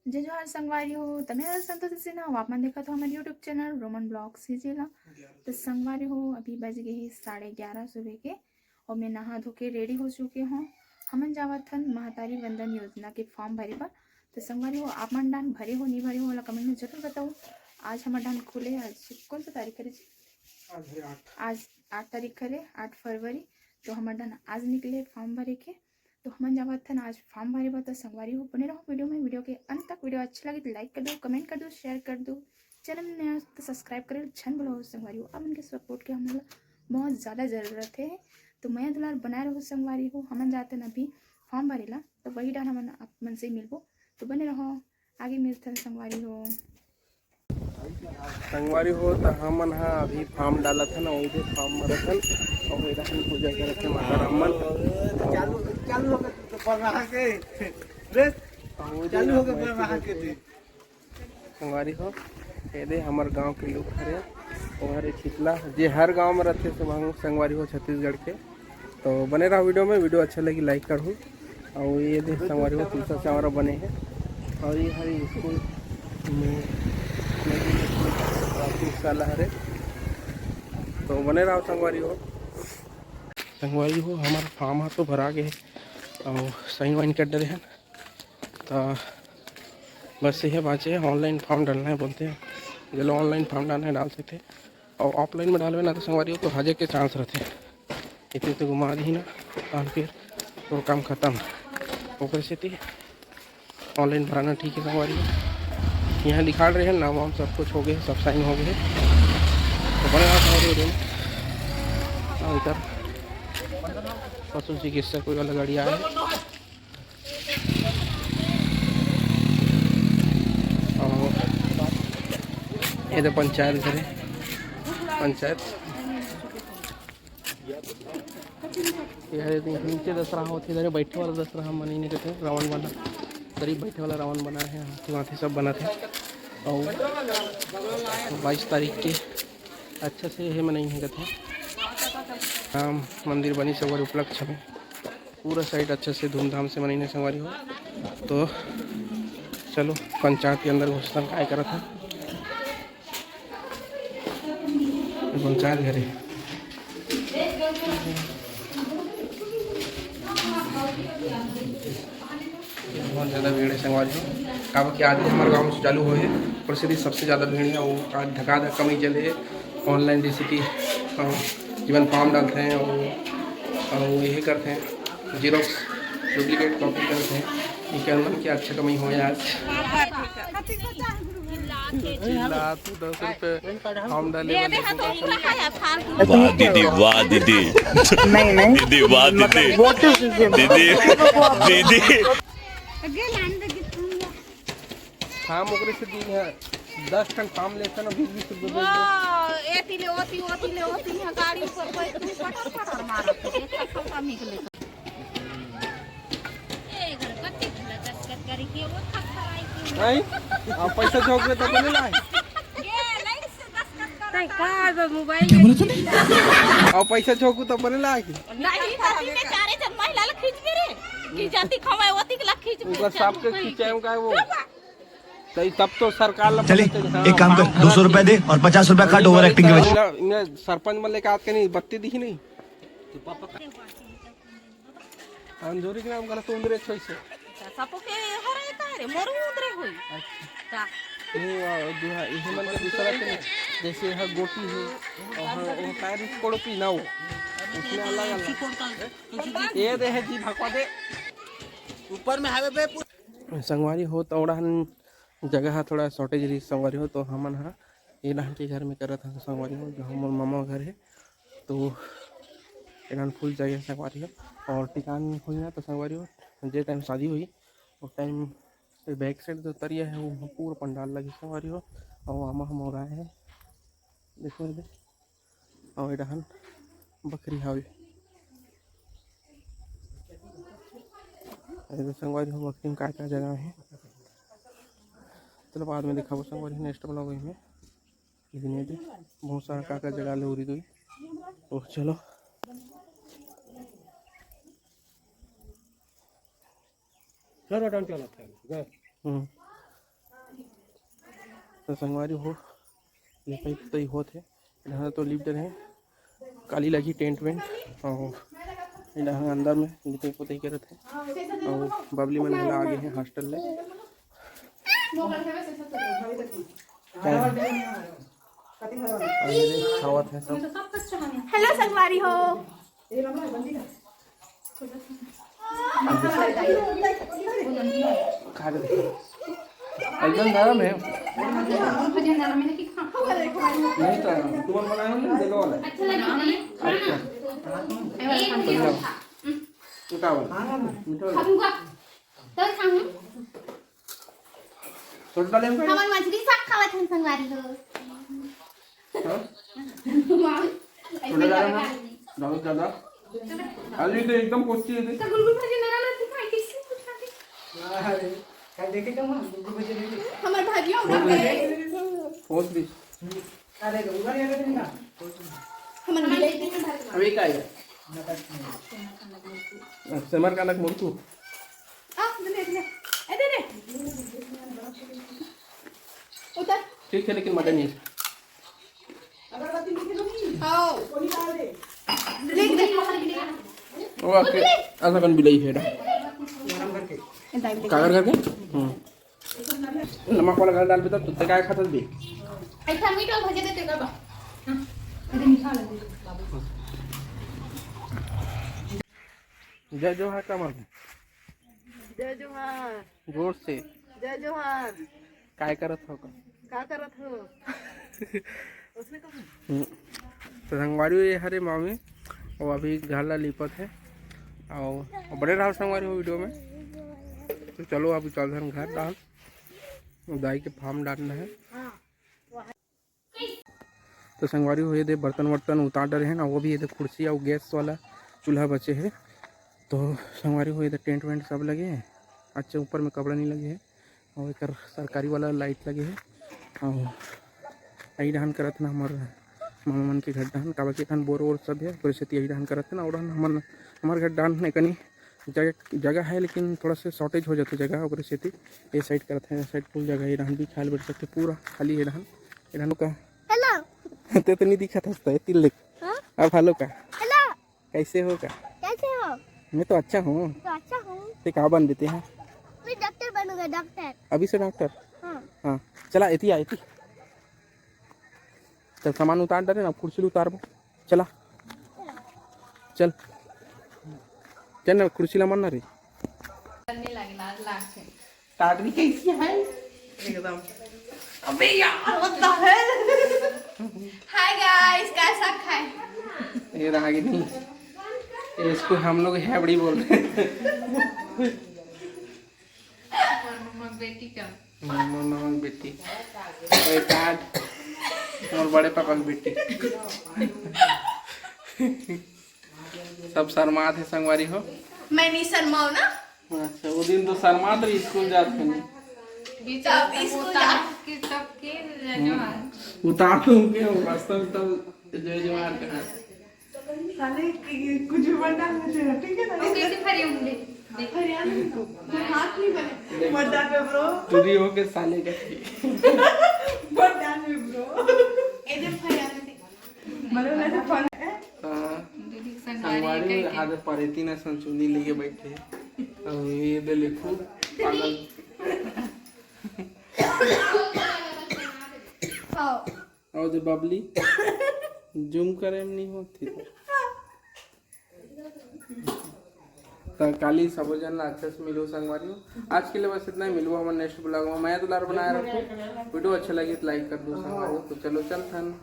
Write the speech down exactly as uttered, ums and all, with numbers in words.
जय जोहार संगवारी हो, त मैं हर संतोषी सिन्हा, अउ आप मन देखत हो हमर YouTube channel Roman blogs CG ला। त संगवारी हो, अभी बज गए हे साढ़े ग्यारह सुबह के, अउ मैं नहा धो के रेडी हो चुके हों। हमन जावत हन महतारी वंदन योजना के फॉर्म भरे बर। त संगवारी हो, आप मन डाहन भरे हो, नहीं भरे हो, ओला कमेंट में जरूर बताओ। आज हमर डाहन खुले, आज कौन सा तारीख हरे जी? आज हरे आठ। आज आठ तारीख हरे, आठ फरवरी। तो हमर डाहन आज निकले फॉर्म भरे के। तो हमन जावत हन आज फॉर्म भरे बर। तो संगवारी हो, बने रहो वीडियो में, वीडियो के अंत तक। वीडियो अच्छा लगे तो लाइक कर दो, कमेंट कर दो, शेयर कर दो। चैनल में नया हो तो सब्सक्राइब करे झन भूलो संगवारी हो, आप मन के सपोर्ट के हमन ला बहुत ज़्यादा ज़रूरत हे। तो मया दुलार बनाए रहो संगवारी हो। हमन जात हन अभी फॉर्म भरे ला, तो वही डाहन हमन आप मन से मिलबो। तो बने रहो, आगे मिलथन संगवारी हो। संगवारी हो, त हमन ह अभी फॉर्म डालत हन, अउ इधर फॉर्म भरत हन, अउ इधर हम पूजा करत हन माता राम मन। चालू, चालू हो गए तो पढ़ रहा के। रे, अउ इधर चालू हो गए, पढ़ रहा के। संगवारी हो, ये दे हमर गांव के लोग हरे, ओहर एक हितला, जे हर गांव में रहथे, सब हम संगवारी हो छत्तीसगढ़ के। तो बने रहो वीडियो में, वीडियो अच्छा लगी लाइक करहु। अउ ये दे संगवारी हो, तुलसा चावरा बने हे, अउ ये हरे स्कूल में प्राथमिक शाला हरे। तो बने रहो संगवारी हो। संगवारी हो, हमार फॉर्म ह तो भरा गए हे, अउ साइन वाइन कर डरे हन। त बस ये बाँचे हे, ऑनलाइन फॉर्म डालना हे बोलथे। चलो ऑनलाइन फॉर्म डालना हे, डाल सकथे। अउ ऑफलाइन में डालबे ना तो संगवारी हो तो हजे के चांस रथे। इतने तो घुमा दी ना, तहन फिर तो काम खत्म। ओकर सेती ऑनलाइन भराना ठीक हे संगवारी हो। यहाँ लिखा रहे हैं नाम वाम सब कुछ हो गए, सब साइन हो गए। तो बने रहो संगवारी हो। हाँ, इधर पशु चिकित्सा कोई वाला गाड़ी आए। अउ ये तो पंचायत घर हे, पंचायत। ये हरे नीचे दसरा होथे, इधर बैठे वाला दसरा हम मनाई नहीं करते, रावण बना, करीब बैठे वाला रावण बना हे, हाथी वाथी सब बनत हे। अउ बाईस तारीख के अच्छा से हे मनाई हे कथे, राम मंदिर बनी सबर उपलक्ष्य में। पूरा साइड अच्छा से धूमधाम से मनाइने संगवारी हो। तो चलो पंचायत के अंदर घुसथन, काय करत हे पंचायत घरे। बहुत ज़्यादा भीड़ हे संगवारी हो, काबर कि आज ही हमर गाँव में चालू होए हे, ओकर सेती सबसे ज़्यादा भीड़ हे। अउ आज धका धक कम ही चले हे, ऑनलाइन जैसे कि, अ, जीवन फॉर्म डालते हैं अउ, अउ ये करते हैं, जेरोक्स डुप्लीकेट कॉपी करते हैं। ये क्या मन के अच्छा कमाई होए आज। चिल्ला तू दस रुपये फॉर्म डाले वाले। वाह दीदी, वाह दीदी। नहीं, नहीं। दीदी, वाह दीदी। What is this? दीदी, दीदी। फार्म ओकरे से दी है, दस ठन फार्म लेथन, बीस बीस रुपये दे दो। वाह, एती ले ओती, ओती ले ओती, यहाँ गाड़ी ऊपर कोई तू पटर पटर मारत है, देखा खौका निकले। ए, घर कत्ती खुला दस्तखत करी के, वो थरथराई के। नहीं, अब पैसा झोंक के तो बोले ला। ये नहीं से दस्तखत करता। तै का बा मोबाइल क्या बोले तूने? अब पैसा झोंकू तो बोले ला के। नहीं, तो अभी में चारे जन महिला ला खींच मेरे, कि जाती खवाए, वो तिकला खींच मेरे। ऊपर सबके खींचे का है वो। चुप। तो ये तब तो सरकार ला चले, पता चले, हाँ, एक काम कर, फार्म दो सौ रुपया दे और पचास रुपया काट ओवर एक्टिंग के वजह। इन्हें सरपंच मन लेके आते नहीं, बत्ती दिखी नहीं। अंजोरी के नाम गलत उंदरे छोई से। सबके हरे का रे, मोर उंदरे होई। अच्छा। का? नहीं, आ, दुहा, इही मन के दूसरा के नहीं। जैसे यह गोटी है, और हाँ, वो पैर कोड़पी ना हो। उसमें अलग अलग। ये दे है जी, भकवा दे। ऊपर में हाईवे पे संगवारी हो, त ओड़हन जगह ह थोड़ा शॉर्टेज रहिस संगवारी हो, तो हमन ह ए डहन के घर में करत हन संगवारी हो, जहाँ मोर मामा घर हे, तो ए डहन फुल जगह हे संगवारी हो। और टिकान होई ना तो संगवारी हो, जे टाइम शादी होई, उस टाइम बैक साइड जो तरिया हे, वो पूरा पंडाल लगे संगवारी हो। और आमा हम और आए हैं, देखो इधर। अउ ए डहन बकरी हावे। अरे संगवारी हो, बकरी में का का जगह हे, चलो बाद में दिखाबो संगवारी, नेक्स्ट ब्लॉग में। लेकिन ये दे, बहुत सारा का का जगह ले उरी दोई। तो चलो। चलो, डन चलो, फिर, गए। हम्म। तो संगवारी हो, लिपाई पुताई होत हे। इधर तो लिप डरे हे, काली लगी टेंट वेंट। और इधर अंदर में लिपाई पुताई करत हे। और बबली मन घला आगे हे हॉस्टल ले। क्या है? अरे, खावत है सब। हेलो संगवारी हो। खा के देखो। एकदम नरम है। नहीं तो तुम बनाया ना, येलो वाला। अच्छा। उठाओ। मीठा वाला। छोटा लेम का? हमन मछली साग खावत हन संगवारी हो। हाँ? छोटा ज्यादा ना? ज्यादा ज्यादा। अरे तो एकदम कोची है। तो गुलगुल भाजी नरम रहती है, कैसे कुछ खाते? अरे, कल देखे क्या हुआ? गुलगुल भाजी नहीं। हमारे भाजियों का फोर्स भी। अरे, तो उधर ये देखो ना। हमारे भाजी। अभी क्या है? समर का नक मुर्कू। आ, दे, दे, दे। ए, दे, दे। उतर। ठीक है, लेकिन मजा नहीं है। आओ। देख, देख। वो आपके ऐसा कौन बिलाई है? ए, दाई, देख। कागर करके? हम्म। नमक वाला घर डाल भी तो तुत्ते काय खात भी। ऐसा मीठ और भजे देते का बा? हाँ। अरे, निकाल दे। जय जोहार का मालूम। जय जोहार। जोर से। जय जोहार। काय करत हो का? का करत हो? उसमें तो हम्म। तो संगवारी ये हरे मामी, वो अभी घर ला लिपत है। और बड़े रहो संगवारी हो वीडियो में। तो चलो अभी चलथन घर डाल, दाई के फार्म डालना है। तो संगवारी हो ये दे बर्तन वर्तन उतार डरे हे ना, वो भी ये दे कुर्सी और गैस वाला चूल्हा बचे हे। तो संगवारी हो ये दे टेंट वेंट सब लगे हे, अच्छा ऊपर में कपड़ा नहीं लगे हे। और एक सरकारी वाला लाइट लगे हे। और आई डहान करत ना हमार मामा मन के घर डहान, काबर के डहान बोर वोर सब हे, ओकरे सेती आई डहान करत हे ना। और हमार हमार घर डहान एकनी जगह जगह है, लेकिन थोड़ा सा शॉर्टेज हो जाता जगह, ओकरे सेती ये साइड करत है। साइड फुल जगह है, रहन भी खाल बैठ सकते, पूरा खाली है रहन। रहन का हेलो। ते तो नहीं दिखत हंसता है, तिल देख। हाँ? अब हेलो का। हेलो। कैसे हो का? कैसे हो? मैं तो अच्छा हूँ। तो अच्छा हूँ। ते का बन देते हैं? मैं डॉक्टर बनूंगा, डॉक्टर। अभी से डॉक्टर? हाँ। हाँ, चला एती आ, एती। चल, सामान उतार डरे ना, कुर्सी उतारबो। चला, चल, चल ना, कुर्सी ला मन ना रे। नहीं लगे, लाज लागथे। टाटरी कैसी है? एकदम। अबे यार, what the hell? Hi guys, कैसा खाए? ये रहा कि नहीं? इसको हम लोग हैबड़ी बोलते हैं। मोर नमक बेटी का। मोर नमक बेटी। ओए काट। मोर बड़े पापा की बेटी। सब शर्मात है संगवारी हो। मैं नहीं शर्माऊँ ना। अच्छा, वो दिन तो शर्मात रही, स्कूल जात हन। तब स्कूल जात। के तब के जय जोहार। उतार दूंगे, वास्तव में तब जय जोहार कहा। साले, ये कुछ भी मत डालना चाहिए, ठीक है ना? वो कैसे फरियाऊंगी? देख। फरियाना नहीं तू, तू हाथ नहीं बने। देख। मत डाल बे, bro। तुरी हो के साले का। मत डाल बे, bro। ए, देख, फरियाना देख। मतलब, वैसे फन है। हाँ। दीदी के संगवारी संगवारी कह के। हाथ परेती ना संचुनी लेके बैठे। अब ये दे लेखू, पागल। हाँ। और जो बबली जूम करे में नहीं होती। तो काली सबो जन ला अच्छा से मिलू संगवारी हो। आज के लिए बस इतना ही, मिलू हमर नेक्स्ट ब्लॉग में। मैं दुलार बनाए रखो, वीडियो अच्छा लगी तो लाइक कर दो संगवारी हो। तो चलो चलथन।